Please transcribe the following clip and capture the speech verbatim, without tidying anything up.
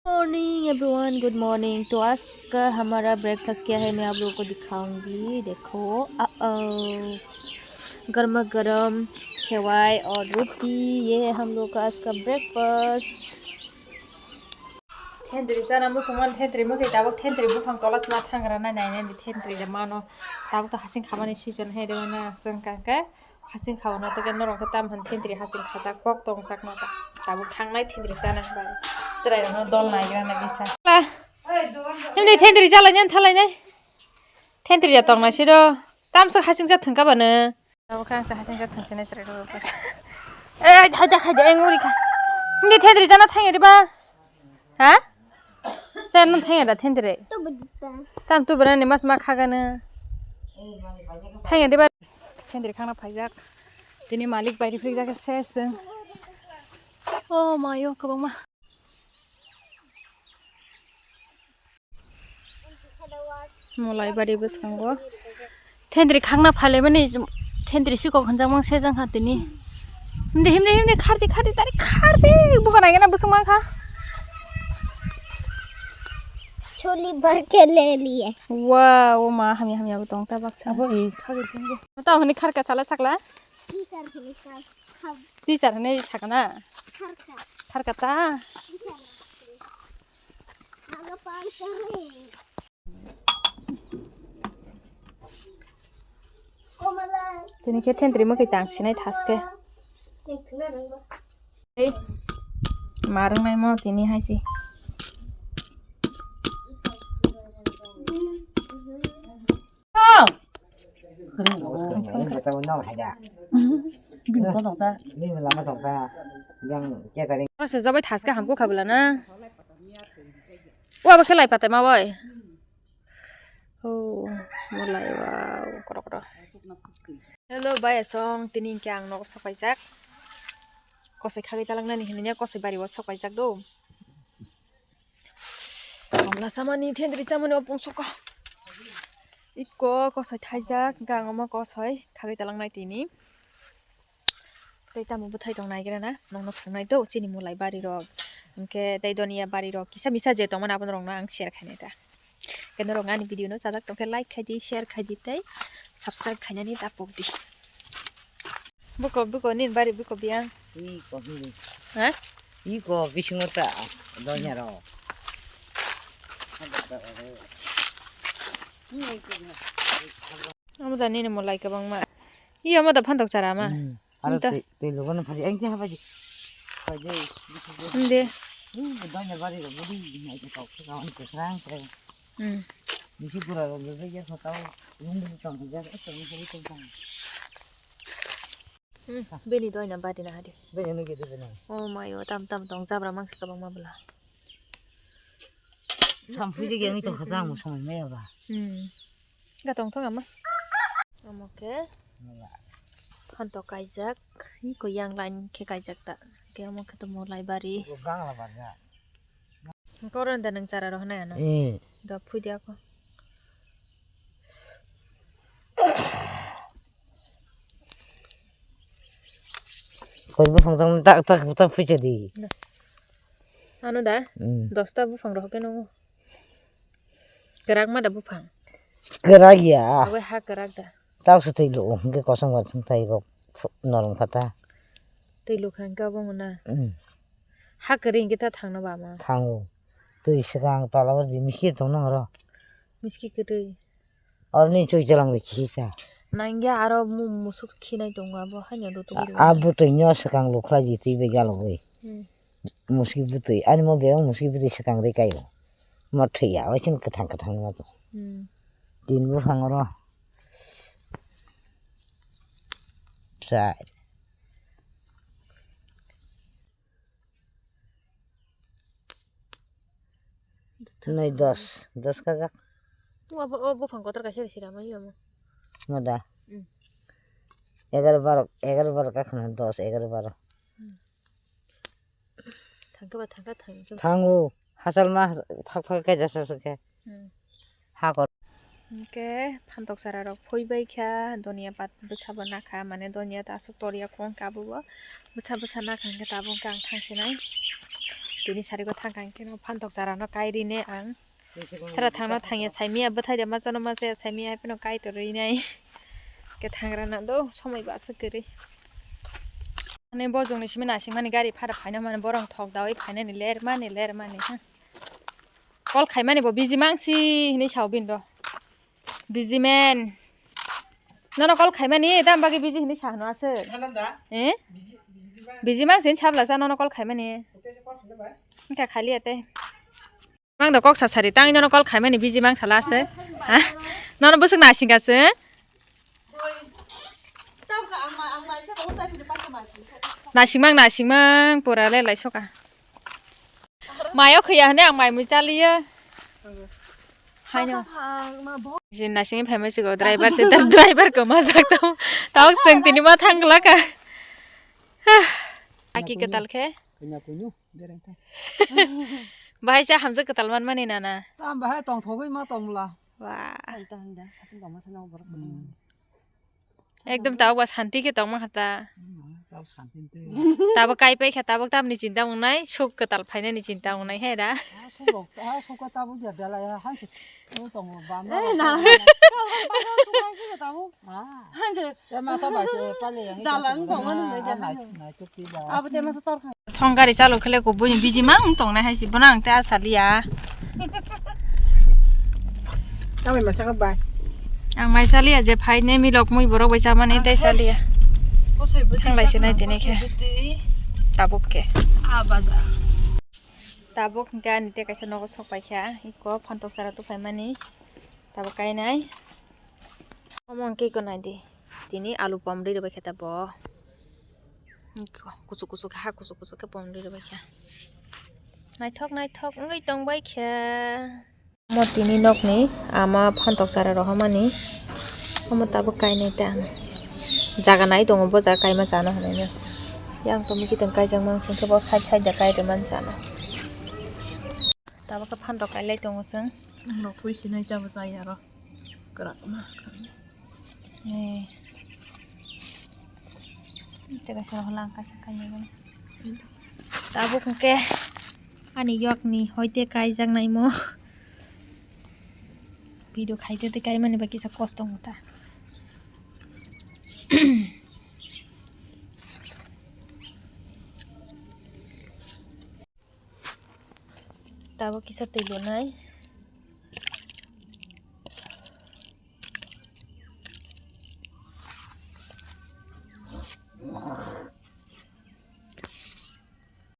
Morning everyone, good morning. तो आज का हमारा ब्रेकफास्ट क्या है, मैं आप लोगों को दिखाऊंगी। देखो, अ गर्मा गर्म सेवाई और रोटी, ये है हम लोग का आज का breakfast. Thentri chana muchungmani, thentri mukhe tabuk thentri buphang tola sma thangra nai nai nai, thentri da mano. Tabuk to hasing khamani season hai de mano, chwng kangkhe hasing khauna to ke norok tam han thentri hasing khajak pok tong chak no ta. Tabuk thangnai thentri chana bai. Chwrai no dol nai gra na bisa. Himni thentri chala nyan thalai nai. Thentri ya tong nai siro. Tamsa hasing cha thangka bana. Abo khe ang sa hasing jak thang sinai chwrai rw bwsa. Eh, hai da, hai da, eng uri kha. Hindi thentri jana thang ri ba? Ha? Sa nang thang da thentri. Tam tu bana ni mas ma kha gana. Thang di ba? Thentri khangna phaijak. Tini malik bai ri phrijak ses. Oh mayo, kabang ma. Molai bari bwskango. Thentri khakna phalemani, thentri sikok hwnjakmang sejang kha tini. Himdi, himdi, himdi, khardi, khardi, tari khardi. Buka naikena bwswng mankha. Choli bhar ke le liye. Wow, o ma, hamya, hamya bo tong ta baksa. Abo i khagwi tongbo. Ta hwnwi kharka sala sakla. Teacher hwnwi sa-, sa-, Teacher hwnwi sakna. Kharka. Kharka ta. Teacher. Tini khe thentri mwkhwi tang sinai thaske. Ei, ma rwngnaimo tini hai se. Oro se jobai thaske hamkuk kha bwla na. O abo khe lai patai ma bai. Oh, molai wow, koro koro. Hello bai asong, tini hwnkhe ang nogo sok paijak. Kosoi khagwi talangnani hinwi kosoi bari o sok paijak do. Hamla samani thentri samani opung soko. Iko kosoi thaijak, gang omo kosoi khagwi talangnai tini. Tei tamo bwthai tong naigra na, nokno phunuknai do, chini molai bari rok, hwnkhe tei donia bari rok, kisa misa je tongmani abono rokno ang share khainai da. Khe norok ani video no chajak tongkhe like khaidi, share khaidi tei subscribe khainani da pokdi. Buko, buko, nini bari buko biyang. Iko, hmm. Ha? Iko, bisingo ta, donya rok. Amo da nini molai kwbangma. Iya, amo da phantok chara ma. Hmm. Aro tei, tei logono phaji, engke habaji. Phaji. Inde. Hmm, donya bari rok budi, hai ke tok, kawan ke krang, krang. Hmm. Bisi pura rok, ya, ya, tau, lung, lung, tong, ya, ya, tong, ya, tong, tong. Hmm, bini doina bari na hadi. Bini nugi de bini. Oh mayo, tam tam tong jabra mangsi kwbangma bwla. Sampui de yang itu khaja mo samai maya ba. Hmm. Ga tong thong ama. Omo khe. Mala. Phantok kaijak. Ni ko yang line khe kaijak ta. Khe omo khe to molai bari. Ko gang la barja. Koron da nang chara roh na ano. Eh. Da phui dia ko. Koi buphang tang tak tak tak phui jadi. Ano da? Hmm. Dosta buphang roh ke nongo. Kerak ma da buphang. Kerak ya. Awe ha kerak da. Tau se twi lo hwnkhe kosong kosong thai rok norong kha ta. Twi lo kha hwnkhe obo wngna. Hmm. Ha kwrwi hwnkhe ta thangno ba ma. Thango. Twi swkang tola o miski tong nang oro. Miski kwrwi. Oro ni chwi jalang de kisa. Nangya aro mu-, musuk khinai tongo abo haino rutuk. A bwtwi no swkang lukhlai di twi bai galo bai. Hmm. Muski bwtwi ani mo bebak muski bwtwi swkang ri kaio. Mo thwiya oi chwng kwthang kwthang ma to. Hmm. Tin buphang oro. Char. Noi dos, dos kajak. Wa bo, o buphang kotor kaisa sira mai yomo. Moda. Hmm. Egar baro, egar baro kakhna dos, egar baro. Hmm. Thangka ba thangka thang. Thango, hasal ma thak thak kaisa sokhe. Hmm. Hakor. Hwnkhe phantok chara rok phui bai kha, donia pat bwsa bo nakha, mane donia ta aswk toriya kong kha abo bo bwsa bwsa nakha hwnkhe tabuk hwnkhe ang thang sinai. Tini sari go thang kang khe no phantok chara no kai ri ne ang. Thara thang no thang ya sai miya bwthai de ma chano ma se sai miya hai phano kai to ri nai. Ke thang ra na do somoi ba se kwrwi. Ani bojong ni simi nasing mani gari phara phaina mani borong thok dawi phaina ni ler mani ler mani ha. Call khaimani bo busy mangsi hinui sao bini do. Busy man. Nono call khaimani tam bagwi busy hinui sa hwno aswk. Hello da. Eh? Busy, busy ba? Busy mangsi hinui sabla sa nono call khaimani. Hotel se call khaimani ba? Engka khali ate. Mang do kok sa sari tang nono call khaimani busy mang sala aswk. Ha? Nono bwswk nasing aswk. Nasimang nasimang pura le lai soka. Mayo khiya hane ang mai mui chaliya. Haino. Jin nasing phai mui sigo driver se tar driver ko ma sak to. Tawk seng tini ma thang glaka. Aki ketal khe. Kanya kunyu bereng ta. Bahai sa hamjak ketal man mani nana. Tam bahai tong thogwi ma tong bla. Wah. Ai tong da sachin tong ma sana borok. Ekdom tabuk ba santi khe tongma kha ta. Hmm, tabuk santi te. Tabuk kai pai kha, tabuk tamni chinta wngnai, suk kwtal phainani chinta wngnai he da. Ah, suk rok, ah, suk ka tabuk ya belai ya, hai se, o tongo, bam na. Eh, na. Suk ka tabuk. Ah. Hai se. Te masa bai se pale yang. Jalan tongma nung de. Ah, nai, nai, tuk ti ba. Abo te masa tor kha. Thong gari chalo khele ko buini biji mang tongnai hai si bono ang te asaliya. Tamai masa ka bai. Ang mai saliya je phai ne milok mui borok bai chamani tei saliya. Thang lai se nai tini khe. Tabuk khe. Tabuk hingke ani te kaisa nogo sok pai kha. Iko phantok sara tu phai mani. Tabuk kai nai. Omo hingke iko nai di. Tini alu pom rwi rwbai khe ta bo. Kuchuk kuchuk khe ha kuchuk kuchuk khe pom rwi rwbai khe. Naithok naithok wngwi tongbai khe. Omo tini nokni ama phantok chara rohormani. Omo tabuk kainai ta. Jaga nai tongo bo jaga kaima chana hinwi. Yang tongwi kitong kaijak mang singkhe bo side side da kai rwmani chana. Tabuk khe phantok kailai tongo chwng. Rok pui sinai chabo chaya ro. Kwrak ma. Eh. Tei kaisa hola ang kaisa kainwi mano. Tabuk hwnkhe ani yokni hoite kaijaknaimo. Video khaite tei kaimani bai kisa kosto wngkha ta. Tabuk kisa twi lunai.